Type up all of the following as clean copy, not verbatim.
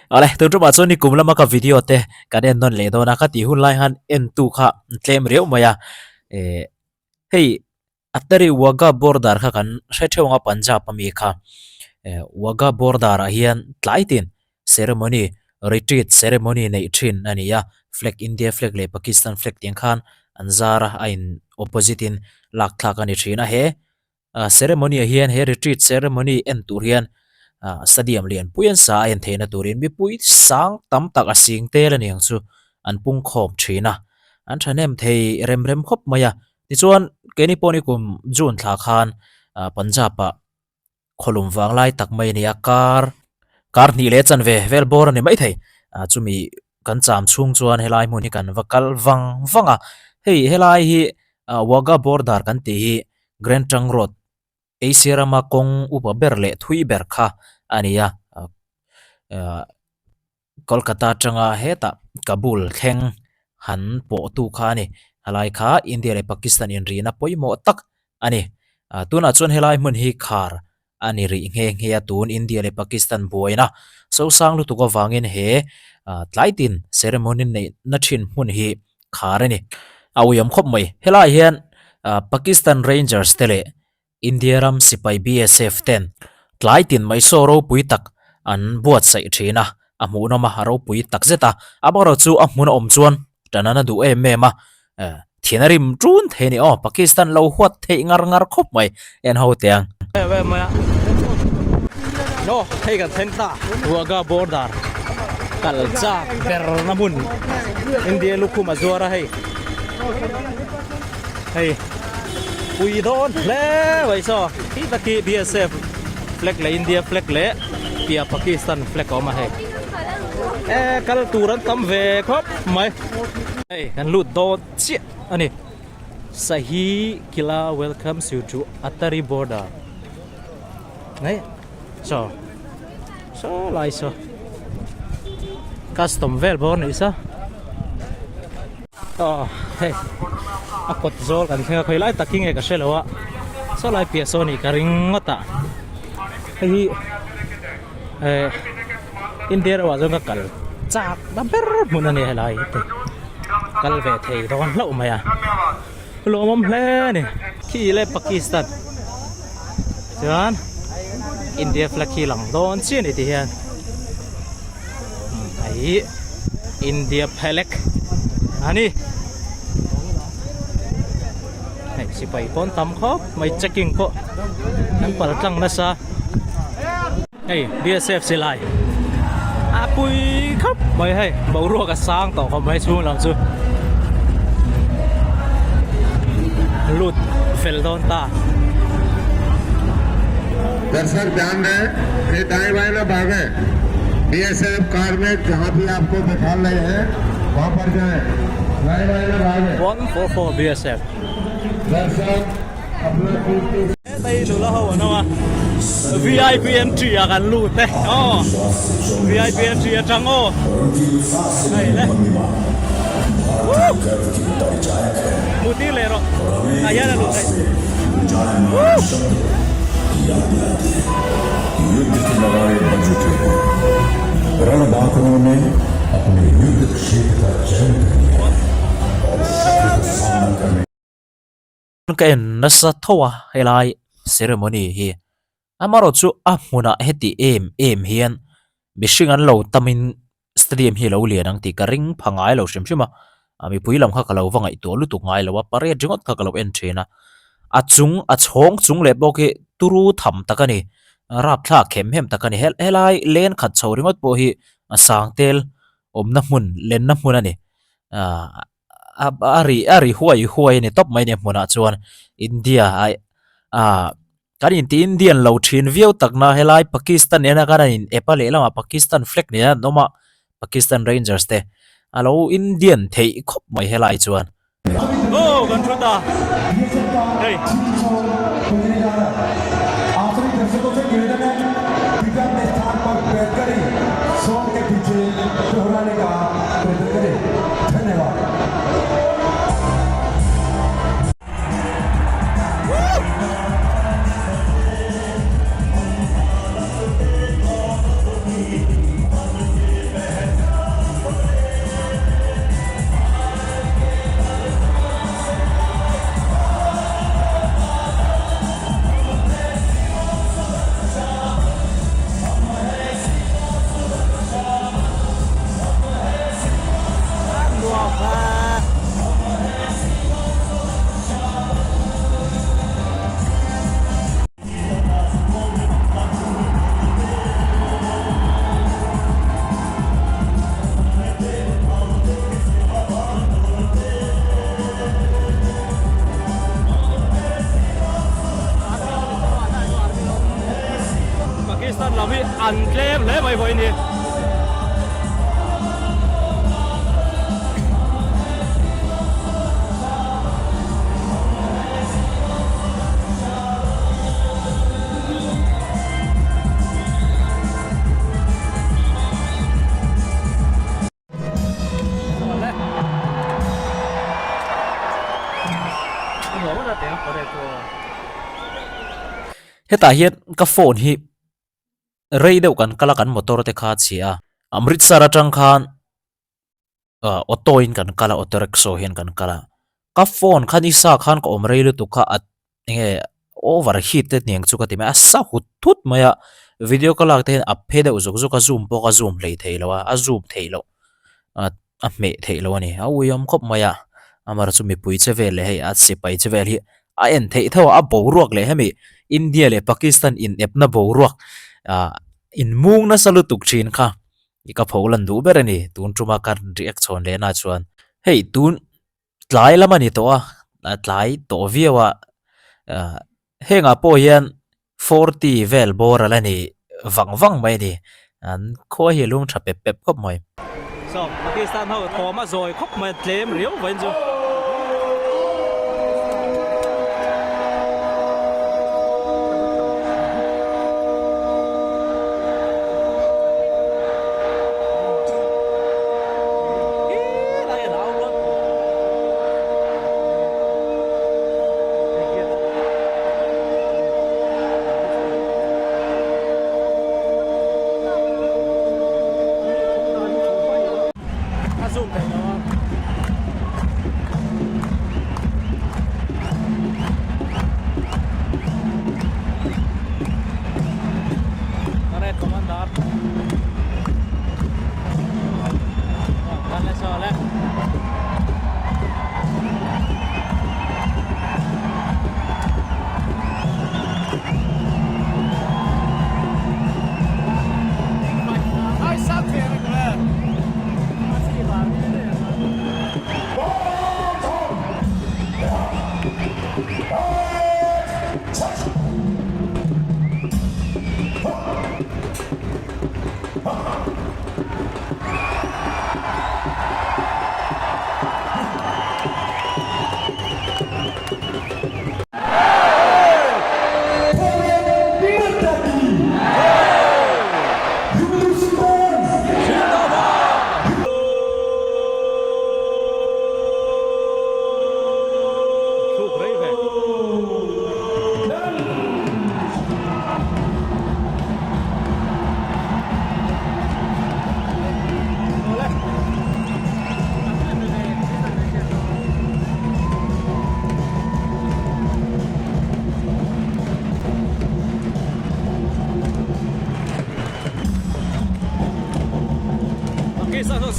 Awle, tun tumah chuan ni kum lama ka video te kan en nawn leh dawn a, ka tih hun lai khan en tu kha tlem riau mai a. Eh hei Attari Wagah border kha kan hre theuh ang a Punjab ami kha. Eh Wagah border ah hian tlai tin ceremony retreat ceremony neih thin a ni a, flag India flag leh Pakistan flag tiang khan an zar a, a in opposite in lak thlak a ni thin a he. Ah ceremony ah hian he retreat ceremony en tur hian ah stadium lian pui an sa a en theihna turin mipui sang tam tak a sing tel a niang chu an pung khawm thin a an thahnem thei rem rem khawp mai a tichuan keini pawh ni kum June thla khan ah Punjab ah khawlum vang lai tak mai a ni a kar kar hnih leh chanve vel bawr a ni maithei ah chumi kan cham chhung chuan helai hmun hi kan va kal vang vang a hei helai hi ah Wagah border kan tih hi Grand Trunk Road Asia rama kawng upa ber leh thui ber kha a ni a ah Kolkata atanga hetah Kabul thleng han pawh tu kha a ni helai kha India leh Pakistan inrihna pawimawh tak a ni ah tunah chuan helai hmun hi khar a ni rih nghe nghe a tun India leh Pakistan buaina sosang lutuk avangin he ah tlai tin ceremony neih na thin hmun hi khar a ni a uiawm khawp mai helaiah hian ah Pakistan Rangers te leh India ram sipai BSF ten tlai tin mai saw ropui tak an buatsaih thin a a hmuhnawm a a ropui tak zet a amaherawhchu chu a hmun a awm chuan tan an a duh em em a eh thin a rim ṭun thei a ni aw Pakistan lo huat theih ngar ngar khawp mai en ho teh ang. Em em mai a no hei kan thleng ta Wagah border kal chak ber na hmun India lukhum a zuar a hei hei pui dawn hle mai saw khi taki BSF flag leh India flag leh piah Pakistan flag a awm a hei e kal tur an tam ve khawp mai hei kan lut dawn chiah a ni Sahi Kila welcomes you to Attari border hei saw saw lai saw custom vel bawr a nih sa aw hei a kawt zawl kan thleng a khawi lai tak hi nge ka hre lo a saw lai piah saw a nih ka ring ngawt a hei hi eh India ramah chuan ka kal chak na ber hmun a ni helai hi te kal ve thei dawn hlauh mai a lawmawm hle a ni khi leh Pakistan chuan India flag hi lang dawn chiah a ni tih hian hei India flag a ni hei sipai pawn tam khawp mai checking pawh an pal tlang nasa. Hei BSF silai a pui khawp mai hei boruak a sang tawh khawp mai chhung lam chu lut fel dawn ta. दर्शक ध्यान दें ये दाएं बाएं ना भागे BSF car में जहां भी आपको बैठा रहे हैं वहां पर जाएं दाएं बाएं ना भागे 144 BSF दर्शक अपना कीमती Hei nula ho an awm a VIP entry ah kan lut e aw VIP entry atang aw hei le woo hmuh tir leh rawh tah hian a lut theih woo. Ka en nasa tho a helai ceremony hi amaherawh chu a hmunah heti em em hian mihring an lo tamin stadium hi a lo lian ang tih ka ring pha ngai lo hrim hrim a ah mipui lam kha ka lo va ngaihtuah lutuk ngai lo a parade ringawt kha ka lo en thin a a chung a chhawng chung leh pawh khi turu tham tak a ni rapthlak hem hem tak a ni helai len khat chho ringawt pawh hi a sang tel awmna hmun lenna hmun a ni ah. a ri a ri huai huai a ni tawp mai a ni hmunah chuan India ah ah kan inti Indian lo thin viau tak na helai Pakistan nena khan a in ep a lehlamah Pakistan flag nena an awm a Pakistan Rangers te a lo Indian theih khawp mai helai chuan. Aw kan thu ta hei. Pakistan lam hi an tlem hle mai vawiin hi. Hetah hian ka phone hi rei deuh kan kal a kan motor te kha a chhia a Amritsar atang khan ah auto in kan kal a auto rickshaw hian kan kal a ka phone kha ni sa khan ka awm rei lutuk kha a enge over heat te hniang chu ka ti mai a a sa hut hut mai a video ka lak te hian a phe deuh zuk zuk a zoom pawh ka zoom hlei thei lo a a zoom theih loh ah a hmeh theih loh a ni a uiawm khawp mai a amaherawhchu chu mipui che vel leh hei a sipai che vel hi a en theih tho a a boruak leh hemi India leh Pakistan inepna boruak ah inmung nasa lutuk thin kha i ka pho lan duh ber a ni tun tuma ka react chhawn leh na chuan hei tun tlai lam a ni tawh a tlai tawh viau a ah hengah pawh hian forty vel bawr a la ni vang vang mai a ni an khua hi a lung tha pep pep khawp mai. Saw Pakistan ho thawm a zawi khawp mai a tlem riau vawiin chu. A zoom theih lo a. Parade Commander.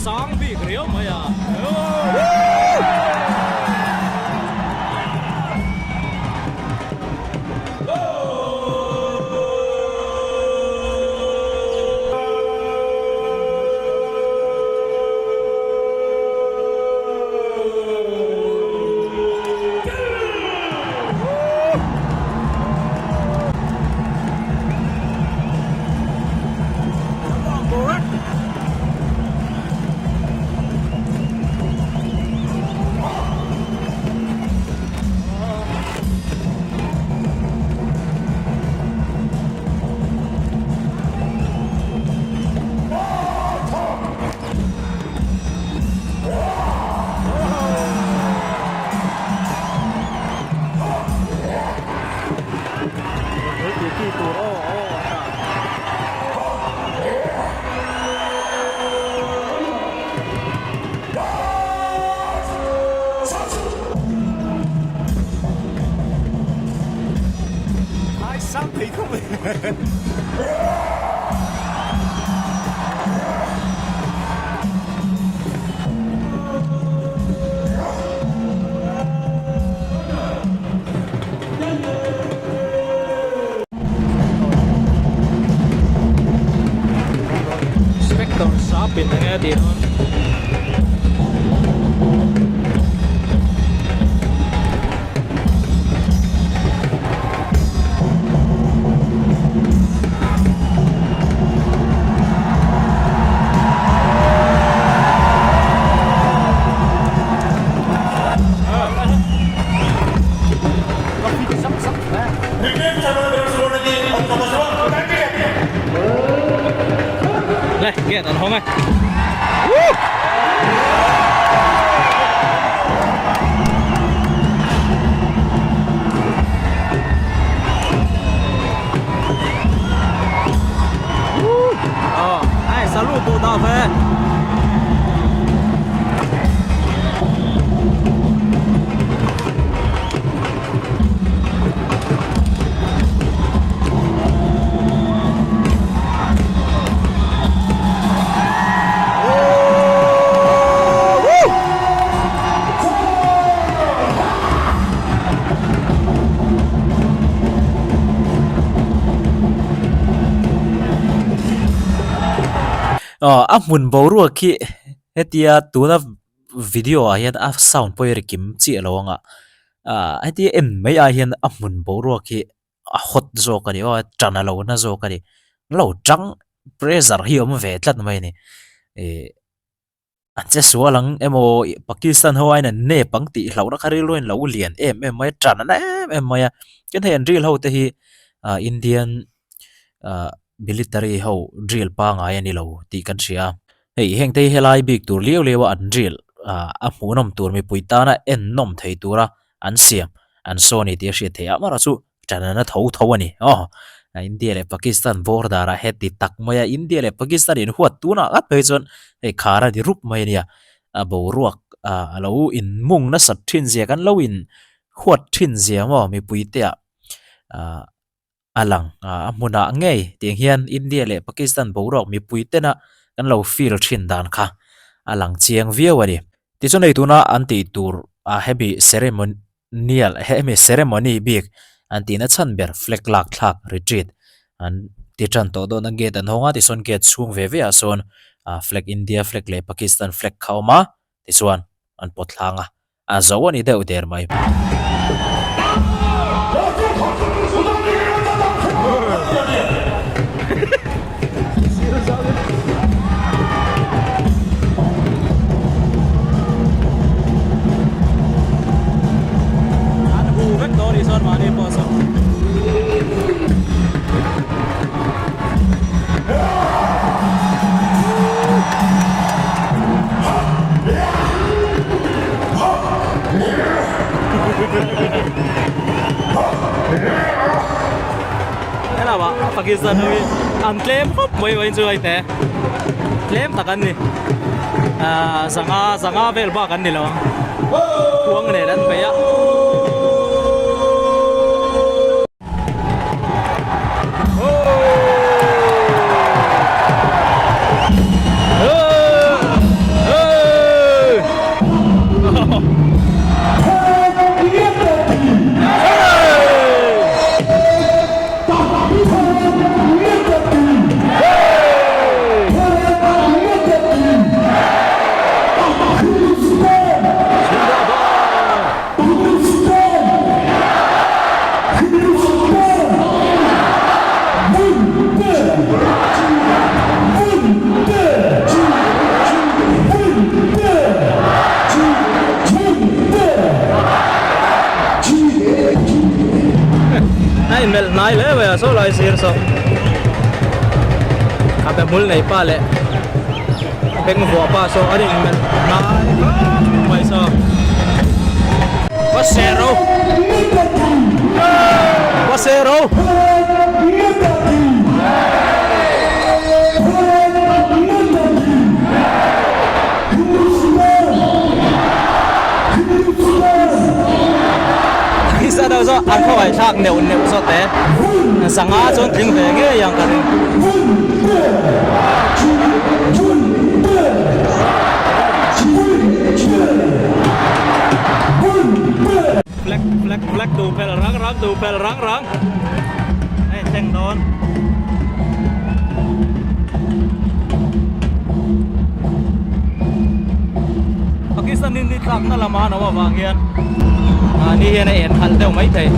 Sang bik riau mai a. Inspector Sapin enge a tih dawn? Le gate an hawng e. Woo! Ai salute duh dah ve. A hmun boruak hi hetia tuna video ah hian a sound pawh hi ri kim chiah lo ang a ah hetia en mai ah hian a hmun boruak hi a hot zawk a ni aw a tan a lo na zawk a ni lo tang pressure hi a awm ve tlat mai a ni ih a che sual ang emaw Pakistan ho aiin an nep ang tih hlauhna kha rilru in lo lian em em mai a tan a na em em mai a tin hei an drill ho te hi ah Indian ah military ho drill pangai a ni lo tih kan hria a. Hei heng te hi helai bik tur liau liau a an drill ah a hmuhnawm tur mipui tana ennawm thei tura an siam an saw a ni tih a hriat theih a amaherawh chu tanana tho tho a ni aw India leh Pakistan border ah heti tak mai a India leh Pakistan inhuat tunah ngat phei chuan hei khar a ni rup mai a nia a boruak ah a lo inmung nasat thin zia kan lo in huat thin zia maw mipui te ah ah. a lang a hmunah ngei tiang hian India leh Pakistan boruak mipui tena kan lo feel thin dan kha a lang chiang viau a ni. Tichuan hei tuna an tih tur a hemi ceremonial hemi ceremony bik an tihna chhan ber flag lak thlak retreat an ti tan tawh dawn a gate an hawng a tichuan gate chhung ve ve ah sawn flag India flag leh Pakistan flag kha a awm a tichuan an pawt hlang a. A zo a ni deuh der mai. An hu vek dawn ni chuan mahni pawh saw. Helama Pakistan ho hi an tlem khawp mai mai chu hei te tlem tak an ni ah zanga zanga vel bak an ni lo ang khuang nen an bei a. A inmelh hnai hle mai a saw lai sir saw a be hmul nei pa leh beng vuah pa saw an inmelh hnai khawp mai saw. Va seh ro Va seh ro Isa deuh zawk an khawngaih thlak neuh neuh zawk e sangha chuan tling ve ngei ang ka ring. Flag flag flag duh pel rang rang duh pel rang rang hei thleng dawn. Pakistan in ni tlakna lama an awm avang hian mahni hian a en khalh deuh mai thei.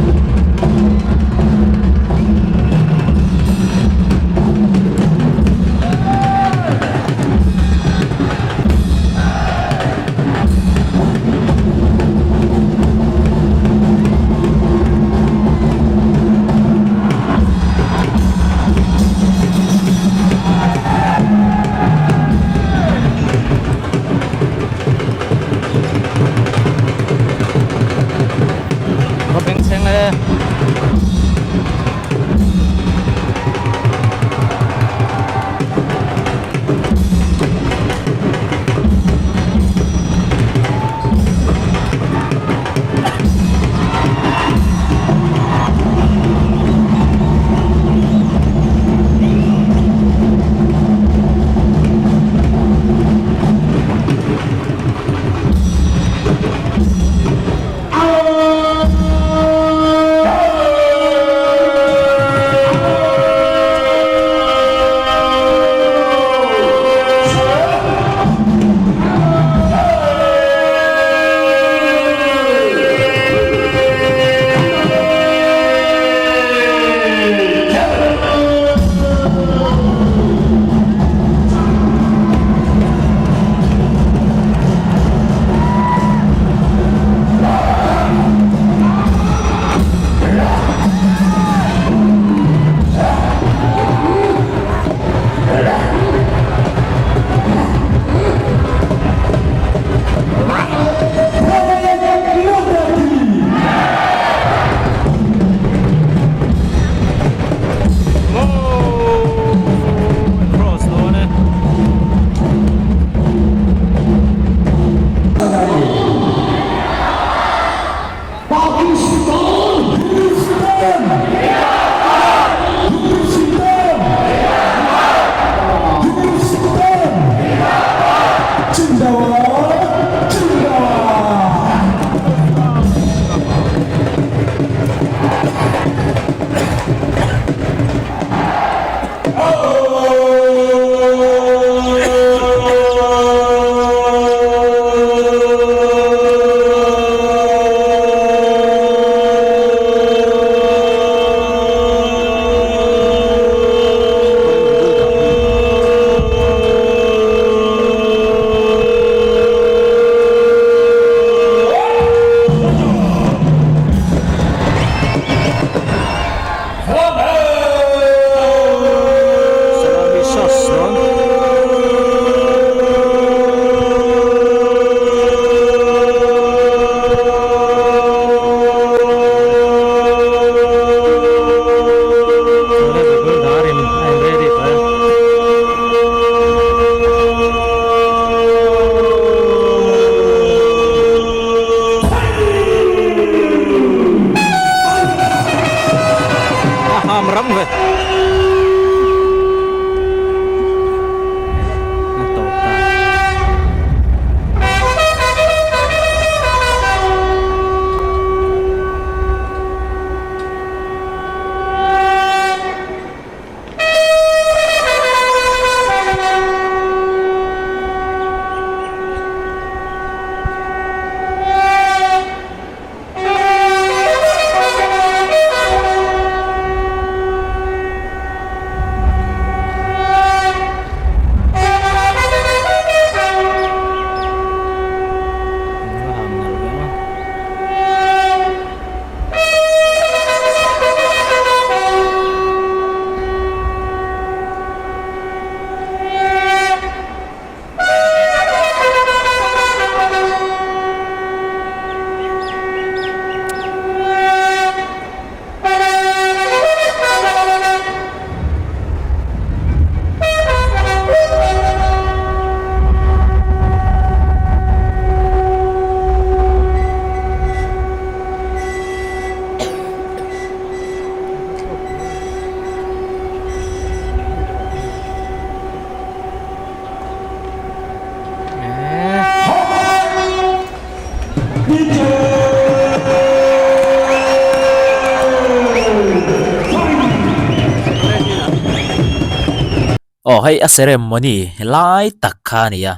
Aw hei a ceremony lai tak kha a ni a,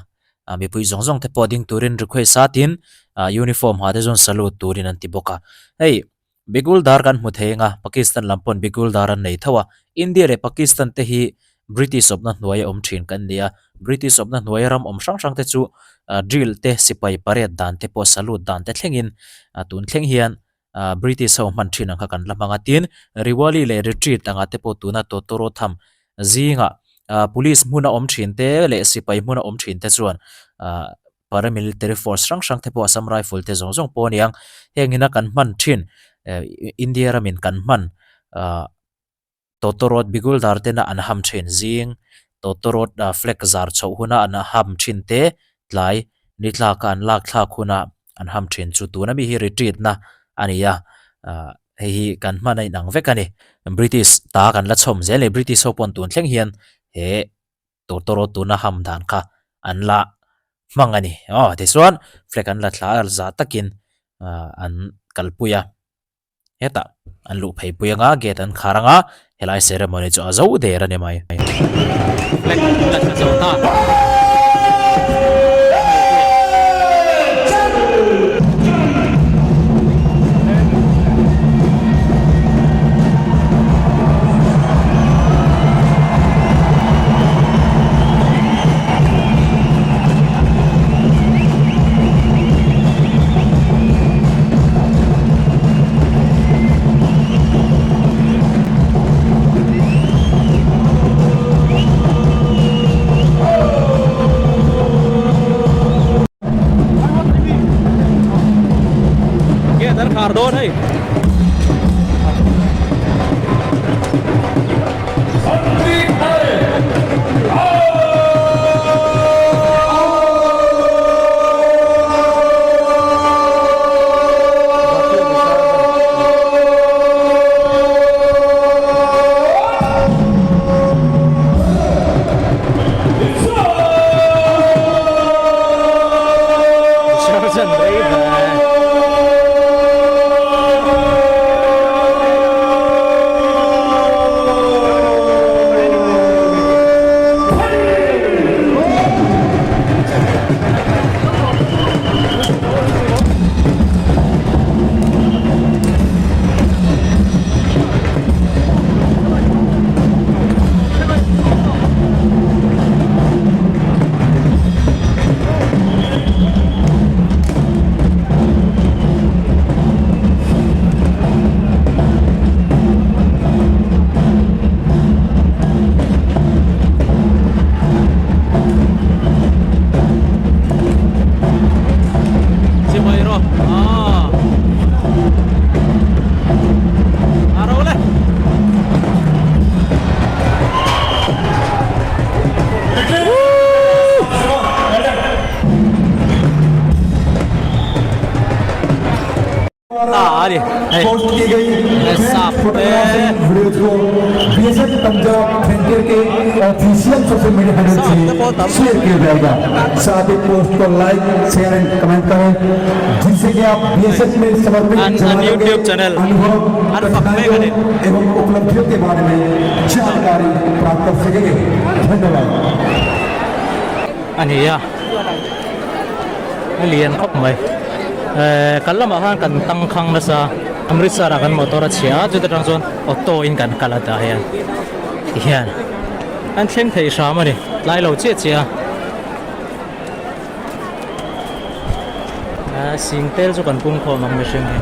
ah mipui zawng zawng te pawh ding turin request a tin ah uniform ha te chuan salute turin an ti bawk a, hei Bigul dar kan hmu thei anga Pakistan lam pawn Bigul dar an nei tho a, India leh Pakistan te hi British awpna hnuaia awm thin kan ni a, British awpna hnuaia ram awm hrang hrang te chu ah drill te sipai parade dan te pawh salute dan te thlengin ah tun thleng hian ah British ho hman thin ang kha kan la hmang a tin Riwali leh retreat anga te pawh tuna Totoro tham zingah ah police hmuna awm thin te leh sipai hmuna awm thin te chuan ah paramilitary force hrang hrang te pawh Assam Rifle te zawng zawng pawh a ni ang heng ina kan hman thin eh India ramin kan hman ah. Tawtawrawt biguldar tena an ham thin zing, tawtawrawt flag zar chhoh huna an ham thin te, tlai ni tlaka an lak thlak huna an ham thin chu tuna mi hi retreat na a ni a, hei hi kan hman a inang vek a ni. British ta kan la chhawm zel a ni, British ho pawn tun thleng hian he tawtawrawt tuna ham dan kha an la hmang a ni. Aw tichuan flag an la thla a zah takin an kalpui a. Hetah an luh phei pui anga gate an khar anga helai ceremony chu a zo der a ni mai. Flag la tla zo ta. Gate an khar dawn hei. Chibai rawh aw a ro le. Ta a ni hei sap te. Sap te pawh tam. An an youtube channel an fak mek a ni. A ni a a lian khawp mai ehh kal lamah khan kan tangkhang nasa Amritsar ah kan motor a chhia a chuta tang chuan auto in kan kal a tah hian tihian an thleng thei hram a ni tlai lo chiah chiah a ahh sing tel chu kan pung khawm ang mihring hi.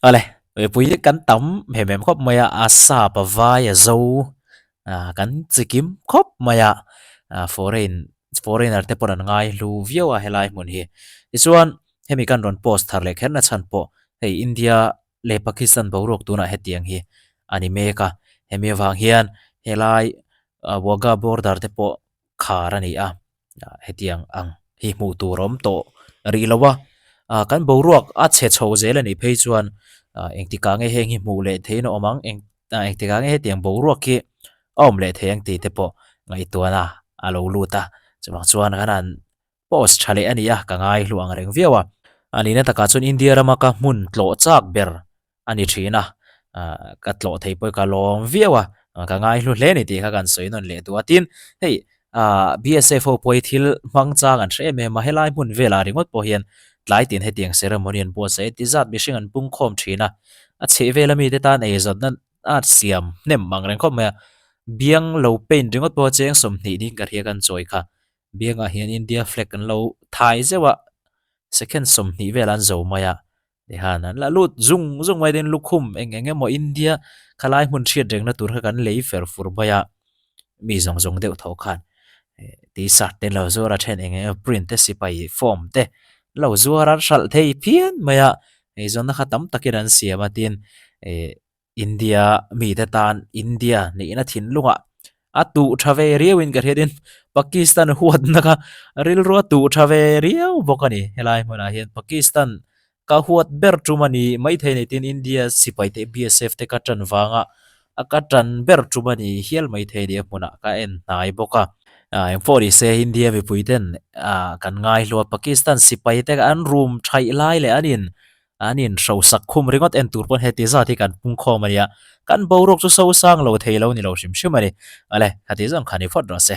Awle mipui hi kan tam hem hem khawp mai a a sap a vai a zo ah kan chikim khawp mai a ah foreign foreigner te pawh an ngai hlu viau a helai hmun hi tichuan hemi kan rawn post thar leh kher na chhan pawh hei India leh Pakistan boruak tunah hetiang hi a ni mek a hemi avang hian helai ah Wagah border te pawh khar a ni a hetiang ang hi hmuh tur a awm tawh rih lo a ah kan boruak a chhe chho zel a nih phei chuan ah engtikah nge heng hi hmuh leh theihin a awm ang eng ah engtikah nge hetiang boruak hi a awm leh thei ang tih te pawh ngaihtuahna a lo lut a chuvang chuan kan han post tha leh a ni a ka ngai hlu ang reng viau a a nihna takah chuan India rama ka hmun tlawh chak ber a ni thin a ah ka tlawh thei pawh hi ka lawm viau a. Ka ngaihlu hle a ni tih kha kan sawi nawn leh duh a. Tin, hei ah BSF ho pawh hi thil hmang chang an hre em em a, helai hmun velah ringawt pawh hian tlai tin hetiang ceremony an buatsaih a, ti zat mihring an pung khawm thin a, a chheh vela mite tan eizawnna a siam hnem ang reng khawp mai a, biang lo paint ringawt pawh cheng 20 ding ka hria kan chawi kha, biangah hian India flag an lo thai zeuh a, second 20 vel an zo mai a. Tihan an la lut zung zung mai tin lukhum eng eng emaw India khalai hmun hriat rengna tur kha kan lei fer fur mai a, mi zawng zawng deuh tho khan t-shirt te an lo zuar a then eng eng emaw print te sipai form te an lo zuar a an hralh thei phian mai a, eizawnna kha tam takin an siam a tin ih India mite tan India nihna thinlungah a tuh tha ve riau in ka hriat in Pakistan huatna kha rilru a tuh tha ve riau bawk a ni. Helai hmunah hian Pakistan ka huat ber tum a ni maithei nei tin India sipai te BSF te ka tan vanga a ka tan ber tum a ni hial maithei ni a hmunah ka en hnai bawk a. Engpawh ni se India mipui ten kan ngaihlu a Pakistan sipai te an rum thaih lai leh an in An in hrosak khum ringawt en tur pawn heti zat hi kan pung khawm a nia, kan boruak chu so sang lo thei lo ni lo hrim hrim a ni. Awle, khati zawng kha ni phawt rawh se.